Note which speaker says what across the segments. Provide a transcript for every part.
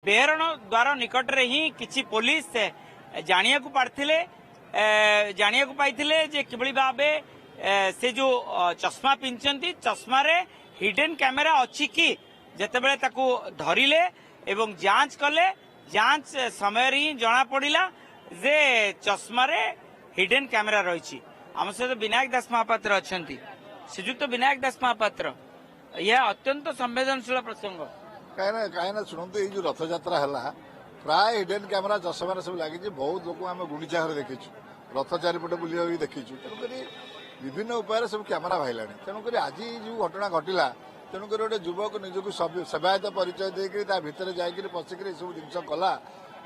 Speaker 1: ବେହରଣ ଦ୍ୱାର ନିକଟରେ ହିଁ କିଛି ପୋଲିସ ଜାଣିବାକୁ ପାରିଥିଲେ, ଜାଣିବାକୁ ପାଇଥିଲେ ଯେ କିଭଳି ଭାବେ ସେ ଯୋଉ ଚଷମା ପିନ୍ଧିଛନ୍ତି, ଚଷମାରେ ହିଡେନ୍ କ୍ୟାମେରା ଅଛି କି। ଯେତେବେଳେ ତାକୁ ଧରିଲେ ଏବଂ ଯାଞ୍ଚ କଲେ, ଯାଞ୍ଚ ସମୟରେ ହିଁ ଜଣା ପଡ଼ିଲା ଯେ ଚଷମାରେ ହିଡେନ୍ କ୍ୟାମେରା ରହିଛି। ଆମ ସହିତ ବିନାୟକ ଦାସ ମହାପାତ୍ର ଅଛନ୍ତି। ଶ୍ରୀଯୁକ୍ତ ବିନାୟକ ଦାସ ମହାପାତ୍ର, ଏହା ଅତ୍ୟନ୍ତ ସମ୍ବେଦନଶୀଳ ପ୍ରସଙ୍ଗ।
Speaker 2: କାହିଁକିନା ଶୁଣନ୍ତୁ, ଏଇ ଯୋଉ ରଥଯାତ୍ରା ହେଲା, ପ୍ରାୟ ହିଡେନ୍ କ୍ୟାମେରା ଚଷମାରେ ସବୁ ଲାଗିଛି। ବହୁତ ଲୋକ ଆମେ ଗୁଣ୍ଡିଚା ଘରେ ଦେଖିଛୁ, ରଥ ଚାରିପଟେ ବୁଲିବା ବି ଦେଖିଛୁ। ତେଣୁକରି ବିଭିନ୍ନ ଉପାୟରେ ସବୁ କ୍ୟାମେରା ବାହାରିଲାଣି। ତେଣୁକରି ଆଜି ଯୋଉ ଘଟଣା ଘଟିଲା, ତେଣୁକରି ଗୋଟେ ଯୁବକ ନିଜକୁ ସେବାୟତ ପରିଚୟ ଦେଇକରି ତା ଭିତରେ ଯାଇକରି ପଶିକରି ଏସବୁ ଜିନିଷ କଲା।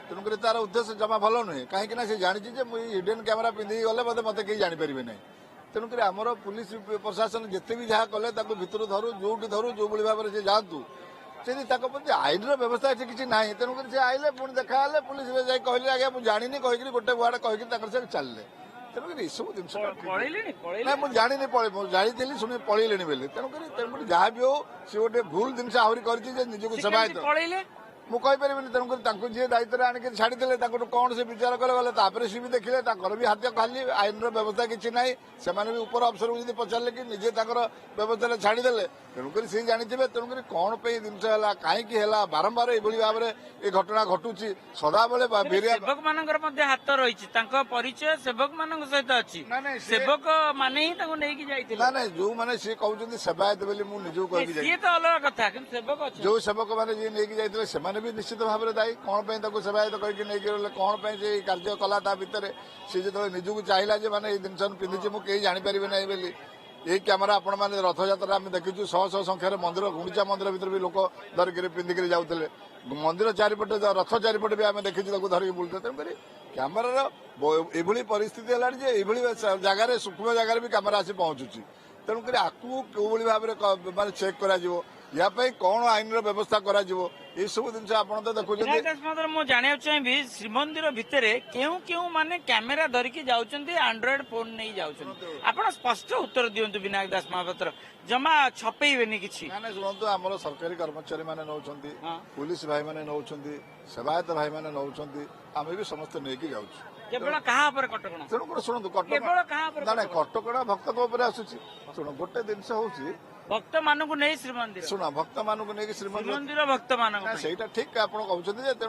Speaker 2: ତେଣୁକରି ତାର ଉଦ୍ଦେଶ୍ୟ ଜମା ଭଲ ନୁହେଁ, କାହିଁକି ନା ସେ ଜାଣିଛି ଯେ ମୁଁ ଏଇ ହିଡେନ୍ କ୍ୟାମେରା ପିନ୍ଧିକି ଗଲେ ବୋଧେ ମତେ କେହି ଜାଣିପାରିବେ ନାହିଁ। ତେଣୁକରି ଆମର ପୁଲିସ ପ୍ରଶାସନ ଯେତେ ବି ଯାହା କଲେ, ତାକୁ ଭିତରୁ ଧରୁ, ଯୋଉଠି ଧରୁ, ଯୋଉଭଳି ଭାବରେ ସେ ଯାଆନ୍ତୁ, ଯଦି ତାଙ୍କ ପ୍ରତି ଆଇନର ବ୍ୟବସ୍ଥା ଏଠି କିଛି ନାହିଁ। ତେଣୁକରି ସେ ଆଇଲେ, ପୁଣି ଦେଖା ହେଲେ, ପୁଲିସରେ ଯାଇ କହିଲେ ଆଜ୍ଞା ମୁଁ ଜାଣିନି କହିକିରି, ଗୋଟେ ୱାର୍ଡ କହିକିରି ତାଙ୍କର ସେ ଚାଲିଲେ। ତେଣୁକରି ଏସବୁ ଜିନିଷ
Speaker 1: ପଳେଇଲେଣି?
Speaker 2: ନାଇଁ, ମୁଁ ଜାଣିନି, ପଳେଇ ମୁଁ ଜାଣିଥିଲି, ଶୁଣି ପଳେଇଲେଣି ବୋଲି। ତେଣୁକରି ଯାହା ବି ହଉ, ସେ ଗୋଟେ ଭୁଲ ଜିନିଷ ଆହୁରି କରିଛି ଯେ ନିଜକୁ ସେବାୟତ
Speaker 1: ପଳେଇଲେ।
Speaker 2: ମୁଁ କହିପାରିବିନି। ତେଣୁକରି ତାଙ୍କୁ ଯିଏ ଦାୟିତ୍ୱରେ ଆଣିକି ଛାଡ଼ିଥିଲେ, ତାଙ୍କଠୁ କଣ ସେ ବିଚାର କଲେ ଗଲେ, ତାପରେ ସେ ବି ଦେଖିଲେ ତାଙ୍କର ବି ହାତ ଖାଲି, ଆଇନର ବ୍ୟବସ୍ଥା କିଛି ନାହିଁ। ସେମାନେ ବି ଉପର ଅଫିସରକୁ ଯଦି ପଚାରିଲେ କି ନିଜେ ତାଙ୍କର ବ୍ୟବସ୍ଥାରେ ଛାଡ଼ିଦେଲେ। ତେଣୁକରି ସେ ଜାଣିଥିବେ। ତେଣୁକରି କଣ ପାଇଁ ଜିନିଷ ହେଲା, କାହିଁକି ହେଲା, ବାରମ୍ବାର ଏଇଭଳି ଭାବରେ ଏ ଘଟଣା ଘଟୁଛି ସଦାବେଳେ।
Speaker 1: ସେବକ ମାନଙ୍କର ମଧ୍ୟ ହାତ ରହିଛି, ତାଙ୍କ ପରିଚୟ ସେବକ ମାନଙ୍କ ସହିତ ଅଛି। ସେବକ ମାନେ ହିଁ ତାଙ୍କୁ ନେଇକି ଯାଇଥିଲେ।
Speaker 2: ନା ନାଇଁ, ଯୋଉମାନେ ସିଏ କହୁଛନ୍ତି ସେବାୟତ ବୋଲି, ମୁଁ ନିଜକୁ କହିବି
Speaker 1: ସିଏ ତ ଅଲଗା କଥା, କିନ୍ତୁ ସେବକ
Speaker 2: ଯୋଉ ସେବକ ମାନେ ଯିଏ ନେଇକି ଯାଇଥିଲେ, ସେମାନେ ବି ନିଶ୍ଚିତ ଭାବରେ ଦାୟୀ। କଣ ପାଇଁ ତାକୁ ସେବାୟତ କହିକି ନେଇକି ଗଲେ? କଣ ପାଇଁ ସେ କାର୍ଯ୍ୟ କଲା? ତା ଭିତରେ ସେ ଯେତେବେଳେ ନିଜକୁ ଚାହିଁଲା ଯେ ମାନେ ଏଇ ଜିନିଷ ପିନ୍ଧିଛି, ମୁଁ କେହି ଜାଣିପାରିବେ ନାହିଁ ବୋଲି। ଏଇ କ୍ୟାମେରା ଆପଣମାନେ ରଥଯାତ୍ରା ଆମେ ଦେଖିଛୁ, ଶହ ଶହ ସଂଖ୍ୟାରେ ମନ୍ଦିର, ଗୁଣ୍ଡିଚା ମନ୍ଦିର ଭିତରେ ବି ଲୋକ ଧରିକିରି ପିନ୍ଧିକିରି ଯାଉଥିଲେ। ମନ୍ଦିର ଚାରିପଟେ, ରଥ ଚାରିପଟେ ବି ଆମେ ଦେଖିଛୁ ତାକୁ ଧରିକି ବୁଲୁଥିଲେ। ତେଣୁକରି କ୍ୟାମେରାର ଏଭଳି ପରିସ୍ଥିତି ହେଲାଣି ଯେ ଏଇଭଳି ଜାଗାରେ, ସୂକ୍ଷ୍ମ ଜାଗାରେ ବି କ୍ୟାମେରା ଆସି ପହଞ୍ଚୁଛି। ତେଣୁକରି ଆକୁ କେଉଁଭଳି ଭାବରେ ମାନେ ଚେକ୍ କରାଯିବ, ୟା ପାଇଁ କଣ ଆଇନର ବ୍ୟବସ୍ଥା କରାଯିବ, ଏସବୁ ଜିନିଷ ଆପଣ ତ ଦେଖୁଛନ୍ତି।
Speaker 1: ମୁଁ ଜାଣିବାକୁ ଚାହିଁବି, ଶ୍ରୀମନ୍ଦିର ଭିତରେ କେଉଁ କେଉଁ ମାନେ କ୍ୟାମେରା ଧରିକି ଯାଉଛନ୍ତି, ଆଣ୍ଡ୍ରଏଡ ଫୋନ ନେଇ ଯାଉଛନ୍ତି? ଆପଣ ସ୍ପଷ୍ଟ ଉତ୍ତର ଦିଅନ୍ତୁ ବିନାୟକ ଦାସ ମହାପାତ୍ର, ଜମା ଛପେଇବେନି କିଛି।
Speaker 2: ନା ଶୁଣନ୍ତୁ, ଆମର ସରକାରୀ କର୍ମଚାରୀ ମାନେ ନେଉଛନ୍ତି, ପୁଲିସ ଭାଇମାନେ ନେଉଛନ୍ତି, ସେବାୟତ ଭାଇମାନେ ନେଉଛନ୍ତି, ଆମେ ବି ସମସ୍ତେ ନେଇକି ଯାଉଛୁ।
Speaker 1: କେବଳ କାହା ଉପରେ କଟକଣା?
Speaker 2: ତେଣୁକରି ଶୁଣନ୍ତୁ,
Speaker 1: କେବଳ କାହା ଉପରେ?
Speaker 2: ନା ନାଇଁ, କଟକଣା ଭକ୍ତଙ୍କ ଉପରେ ଆସୁଛି। ଶୁଣ, ଗୋଟେ ଜିନିଷ ହଉଛି
Speaker 1: ଭକ୍ତ ମାନଙ୍କୁ ନେଇ ଶ୍ରୀମନ୍ଦିର।
Speaker 2: ଶୁଣ, ଭକ୍ତ ମାନଙ୍କୁ ନେଇକି
Speaker 1: ଶ୍ରୀମନ୍ଦିର, ଭକ୍ତ ମାନଙ୍କୁ
Speaker 2: ସେଇଟା ଠିକ ଆପଣ କହୁଛନ୍ତି ଯେ